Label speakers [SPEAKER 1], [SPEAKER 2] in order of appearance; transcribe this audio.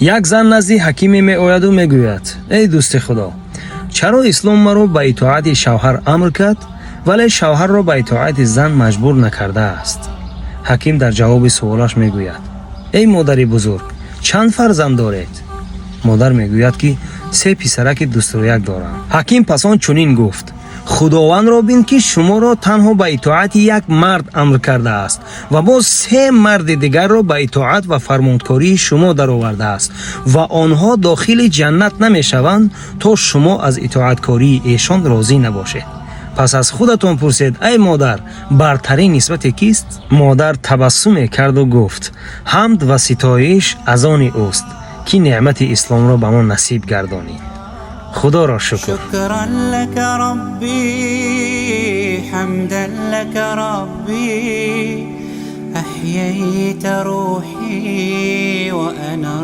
[SPEAKER 1] Як зан назди ҳакиме меояду мегӯяд: «Эй дӯсти Худо, чаро ислом маро ба итоати шавҳар амр кард, вале шавҳарро ба итоати зан маҷбур накардааст?» Ҳаким дар ҷавоби суолаш мегӯяд: «Эй модари бузург, чанд фарзанд доред?» Модар мегӯяд, ки се писараки дустрӯяк дорам. Ҳаким пас он чунин гуфт: «Худовандро бин, ки шуморо танҳо ба итоати як мард амр кардааст ва боз се марди дигарро ба итоат ва фармонкории шумо даровардааст ва онҳо дохили ҷаннат намешаванд, то шумо аз итоаткории эшон розӣ набошед. Пас аз худатон пурсед, ай модар, бартарин нисбате кист?» Модар табассуме карду гуфт: «Ҳамд ва ситоиш аз они ӯст, ки неъмати исломро ба мо насиб гардонид. Худоро шукр.»
[SPEAKER 2] شكرا لك ربي، حمدا لك ربي، أحييت روحي وأنرت.